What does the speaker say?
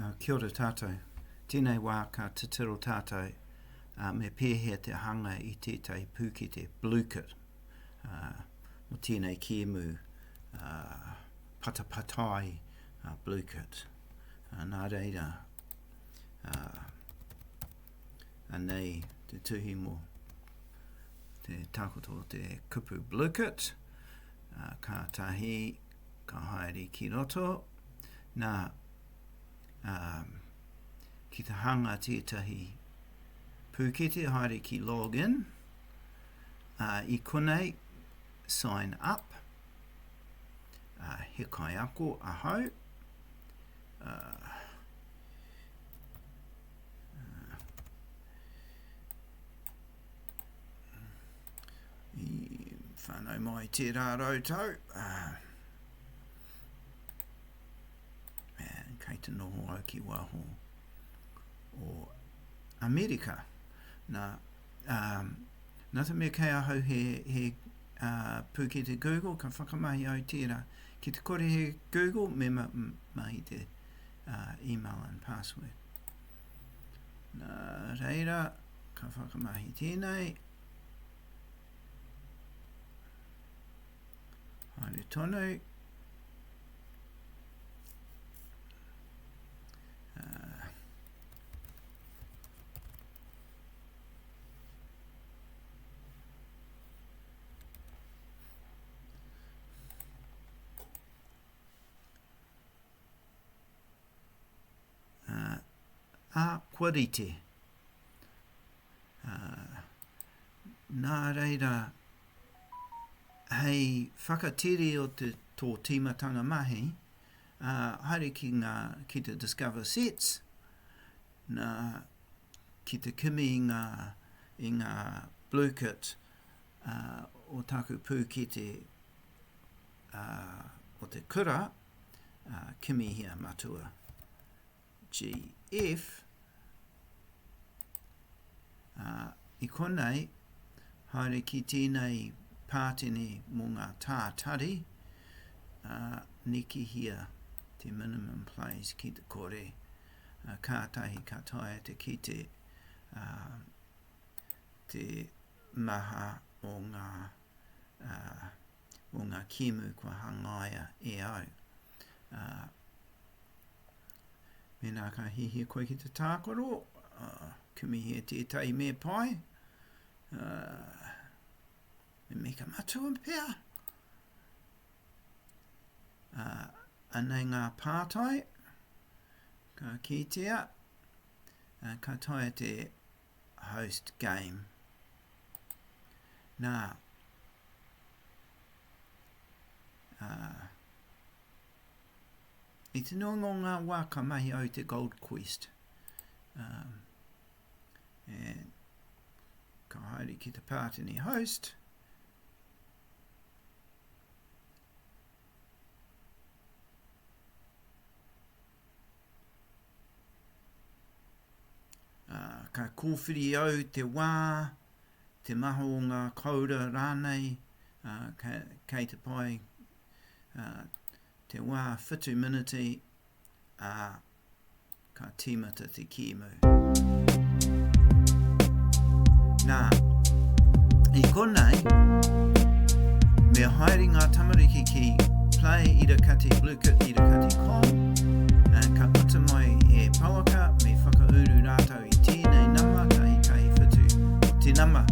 Kia ora tātou. Tēnei wā ka titiro tātou me pēhea te hanga i tētahi pūkete Blooket mō tēnei kēmu patapatai Blooket. Nā reira, anei te tuhi mō te takoto o te kupu Blooket. Kātahi ka haere ki roto. Nā, um, ki te hanga tētahi pūkete, haere ki login, uh, i konei, sign up, uh, he kaiako ahau, uh, uh, i whānau mai tērā rautau, uh, Kei te noho au ki waho o Amerika. Nā, um, nā te mea kei ahau he, he uh, pūkete Google, ka whakamahi au tērā. Ki te kore he Google, me ma, mahi te uh, email and password. Nā reira, ka whakamahi tēnei. Haere tonu. Uh, uh, a, kua rite. Uh, nā reira, hei whakatere o te tō tīmatanga mahi, ā, haere ki ngā, ki te Discover Sets, nā, ki te kimi i ngā, i ngā Blooket ā, o taku pūkete ā, o te kura, ā, kimihia matua. GF, ā, i konei, haere ki tēnei pātene mō ngā tātari, ā, nekehia te minimum plays ki te kore, ā, kātahi ka taea te kite ā, te maha o ngā, ā, o ngā kēmu kua hangaia e au. Ā, Mēnā ka hiahia koe ki te tākaro, uh, kimihia tētahi me pai, uh, me meka matua pea. Uh, anei ngā pātai, ka kitea, uh, ka taea te host game. Nā, uh, I te nuinga o ngā wā ka mahi au te Gold Quest. Um, and ka haere ki te pātene host. Uh, ka kōwhiri au te wā, te maha o ngā koura rānei, uh, kei te pai uh, te wā whitu miniti, ā, ka tīmata te kēmu. Nā, i konei, me haere ngā tamariki ki play irakati blooket irakati com, ka puta mai he pouaka, me whakauru rātou i tēnei nama, 117 o te nama.